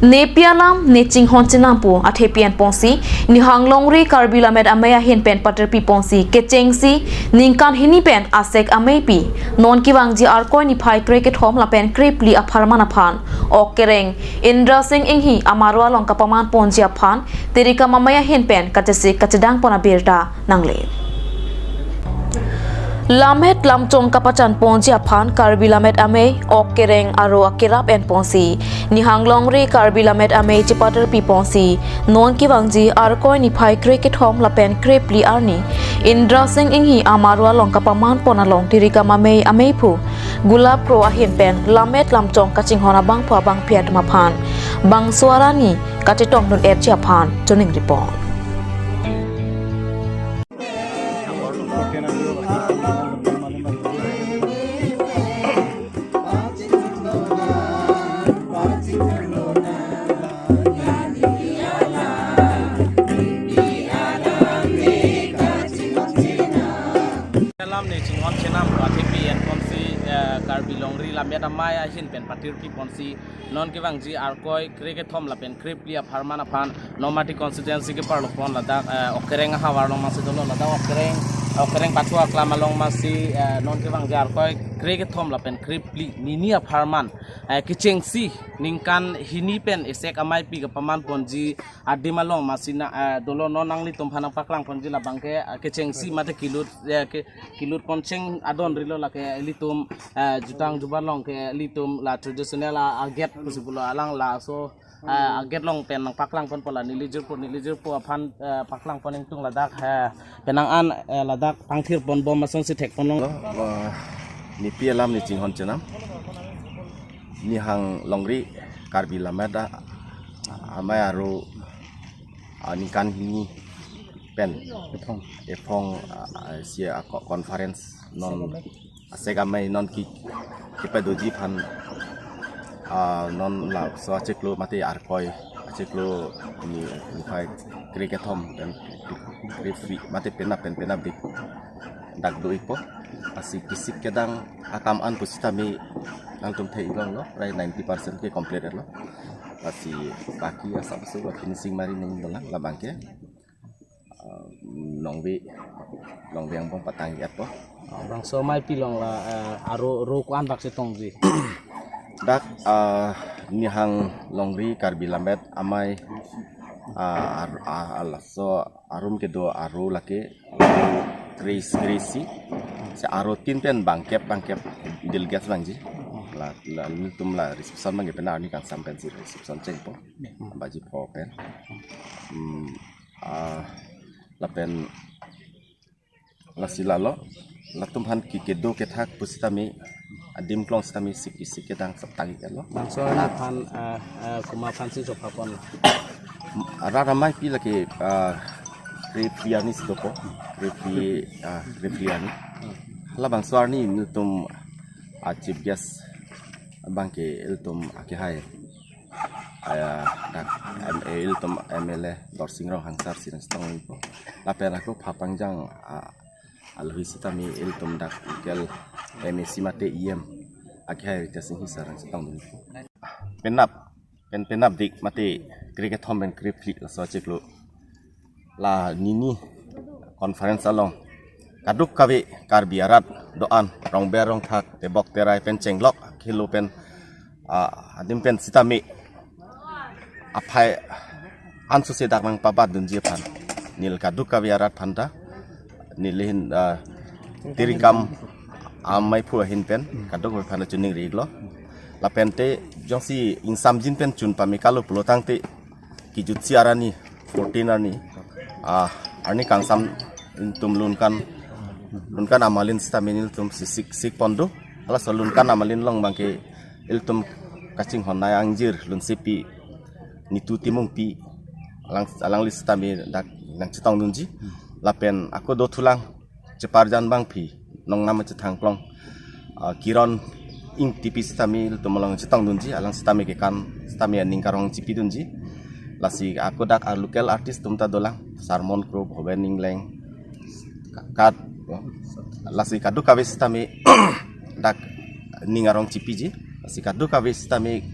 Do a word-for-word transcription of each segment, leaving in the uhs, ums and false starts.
Nepi alam ne chinghon chenam pu athepi enponsi, Nihang Longri Karbi Lammet Amei ahin pen patirpi ponsi, kechengsi ningkan hini pen asek ameipi non kevangji Arkoi niphai krekethom lapen krephli apharman aphan ok kereng Indra Singh Inghi amaro along kapaman ponji aphan, Tirikam Amei ahin pen kachesik kachedang pon abirta nangle. Lammet lamchong kapachan ponji aphan Karbi Lammet Amei ok kereng aro akerap enponsi, Nihang Longri Karbi Lammet Amei chepatirpi ponsi, non kevangji Arkoi niphai krekethom lapen krephli arni Indra Singh Inghi amaro along kapaman pon along Tirikam Amei ameiphu Gulap Kro ahin pen lammet lamchong kachinghon abangphu abangphi atum aphan bangso arni kachetongdun etji aphan choningri pon. Alam ne chinghon chenam pu athepi enponsi, eh, Karbi Longri Lammet Amei ahin pen patirpi ponsi, non kevangji Arkoi krekethom lapen krephli apharman aphan Nomati constituency keparlo pon ladak, eh, ok kereng ahavar along masi dolo, ladak ok kereng, ok kereng pathu aklam along masi, eh, non kevangji Arkoi krekethom lapen krephli nini apharman, eh, kechengsi ningkan hini pen esek ameipi kapaman ponji adim along masi na, eh, dolo, non nanglitum aphan nangpaklang ponji labangke, eh, kechengsi mate kilut, eh, ke, kilut poncheng adon rilo lake ilitum, eh, jutang juban along ke ilitum la traditional a, a gate pusi pulo alang laso, eh, a gate along pen nangpaklang ponpo, la neli jirpo, neli jirpo aphan, eh, paklang pon ingtung ladak, eh, penang an, eh, ladak pangthir pon bom asonsi thek pon long. Lo, eh, nepi alam ne chinghon chenam. Nihang Longri Karbi Lammet Amei aro, ah, ningkan hini pen ephong, ephong, ah, ah, si, ah, co-, conference non asek amei non ke, kepadoji aphan, ah, non laso achiklo mate Arkoi achiklo ni, niphai krekethom pen krephli mate penap pen penapdik dak do-ikpo. Lasi kesik kedang akam an pusitame nangtum thek-ik longlo, prai ninety percent ke complete lo. Lasi baki asap so finishing mari ning dolang labangke, ah, longve, longve angbong patang-ikpo. Bangso ameipi along la, eh, aro aro ko-an bak chetongji? Dak, ah, Nihang Longri Karbi Lammet Amei, ah, ar-, ah, laso arum kedo aro lake, aro kre-, kre-isi. Si aro tin pen bangkep, bangkep delegates vangji. La, la nelitum la reception abangke penang arni kangsam pensi reception chengpo. Baji pho pen. Hmm, ah, lapen lasi lalo, latum aphan ke kedo kethak pusitame adim klong sitame sik kesik kedang asap tang-iklo. Bangso arni aphan, eh, eh, komat aphansi jokha pon? Rat ameipi lake, eh, krephli arni si dopo, krephli, eh, krephli arni. Halabangso arni nelitum, ah, chief guest abangke ilitum akehai, ah, dak M A, ilitum M L A Dorsing Ronghang sir si nangchetongpo. Lapen ako phapangjang, ah, aluhi sitame ilitum dak local M A C mate E M akehai Ritesh Enghi sir nangchetongdun. Penap, pen penapdik mate krekethom pen krephli laso achiklo. La nini conference along kadokave Karbi arat do-an, rongber rongthak, tebok terai pen chenglok, khelo pen, ah, adim pen sitame aphai ansu sedak nangpabatdunji aphan neli kadokave arat aphanta, neli ahin, ah, Tirikam Amei phu ahin pen kadokave aphanta choningri-iklo. Lapente jongsi ingsamjin pen chun pame kalo pulo tangte, kejutsi arni fourteen arni, ah, arni kangsam nelitum Lunkan, Lunkan Amalin sitame nelitum si sik, sik pon do. Halaso Lunkan Amalin along abangke ilitum kachinghon nai angjir Lunsepi Nitu Timungpi, alang, alangli sitame dak nangchetongdunji. Lapen ako dothulang cheparjan abangpi, nongnam chethang klong, ah, Kiron Ingtipi sitame ilitum along chetongdunji, alang sitame kekan sitame aning karong chipidunji. Lasi ako dak a local artist atum ta dolang, Sarmon Kro, Bhoben Ingleng, Kat, lasi kadokave sitame dak ning arong chipiji, lasi kadokave sitame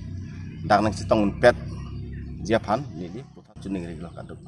dak nangchetongdunpet aphan neli puthot chiningri lo kaduk.